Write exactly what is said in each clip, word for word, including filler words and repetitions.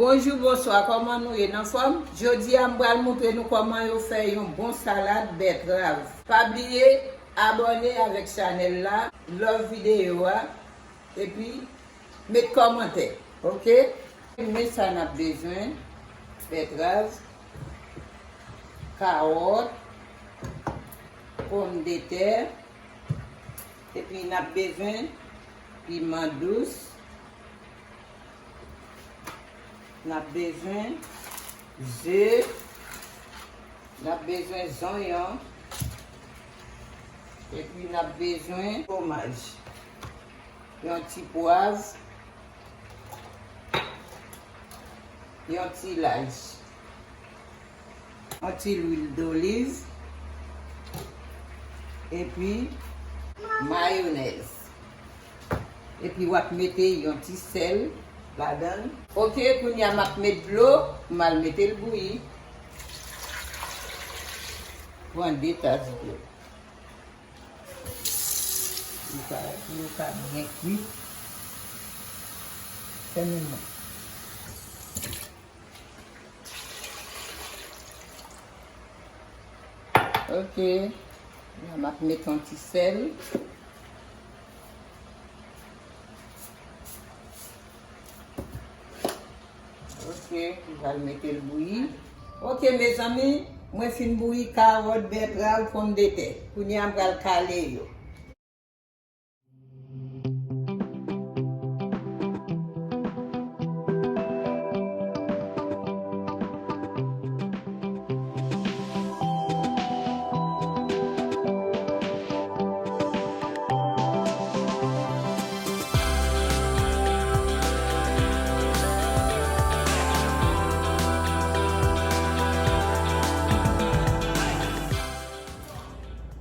Bonjou, bonswa, kòman nou ye? N anfòm? Jodi a, m pral montre nou kòman yo fè yon bon salad bètrav. Pa bliye abòne avèk chanèl la, love videyo a, epi met kòmantè, oke? Men sa n ap bezwen: bètrav, kawòt, pòmdetè, epi n ap bezwen piman dous, n ap bezwen ze, n ap bezwen zonyon, epi n ap bezwen fwomaj, yon ti pwav, yon ti lay, yon ti lwil doliv, epi mayonèz. Epi w ap mete yon ti sèl ladan l. Oke, kounye a m ap met dlo, m al mete l bouyi. Pran de tas dlo. Li ka, li ka byen kwi. Fèmen mwen. Oke. La, m ap met yon ti sèl. Oke, m pral mete l bouyi. Oke, mezanmi, mwen fin bouyi kawòt, bètrav, pòmdetè. Kounye a, m pral kale yo.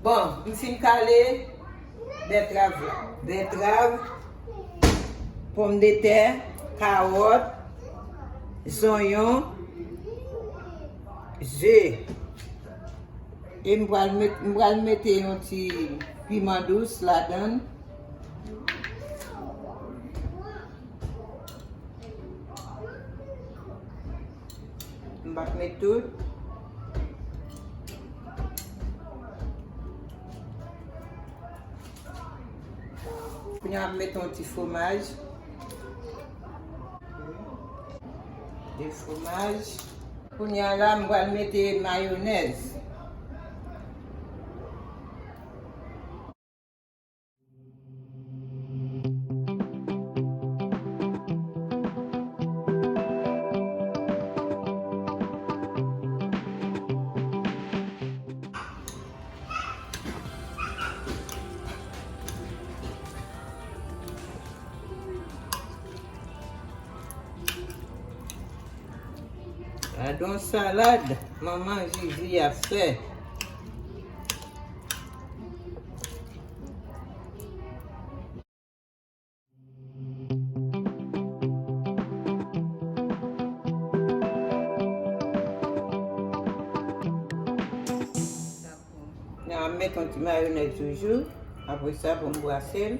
Bon, m fin kale bètrav la. Bètrav, pòmdetè, kawòt, zonyon, ze. E m pral met, m pral mete yon ti piman dous ladan l. M p ap met tout. Kounye a, m ap met yon ti fwomaj. De fwomaj. Kounye a la, m pral mete mayonèz. Gade yon salad manman Jiji ap fè. N a met yon ti mayonèz toujou. Apre sa, pou m brase l.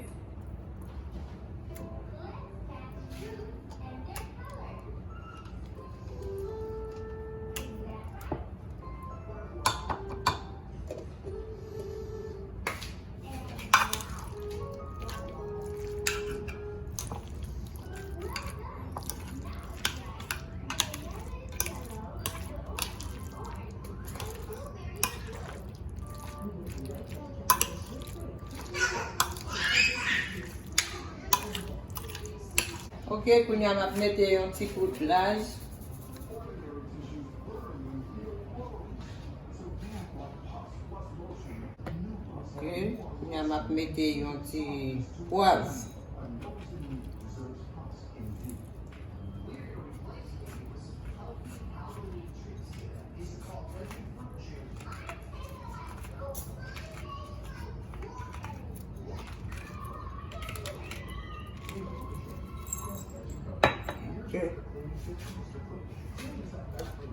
Oke, kounye a m ap mete yon ti kout laj. Oke, kounye a m ap mete yon ti pwav. Ok.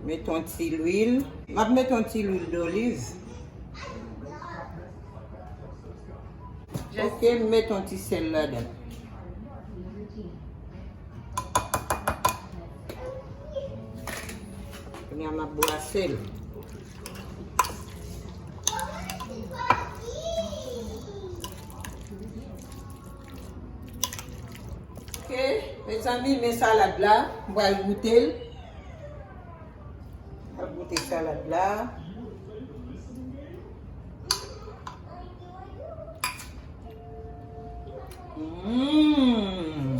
Met yon ti lwil. M ap met yon ti lwil doliv. Ok, m met yon ti sèl ladan. Kounya m ap brase l. Ok, mezanmi, men salad la, m pral goute l. M pral goute salad la. Mm.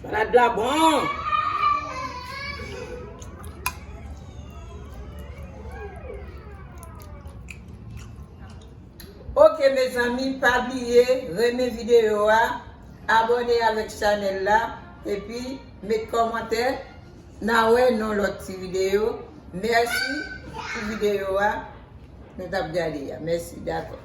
Salad la bon. Ok, mezanmi, pa bliye renmen videyo a, abòne avèk chanèl la, epi met kòmantè. N a wè nan lòt ti videyo. Mèsi pou videyo a nou t ap gade a. Mèsi, dakò.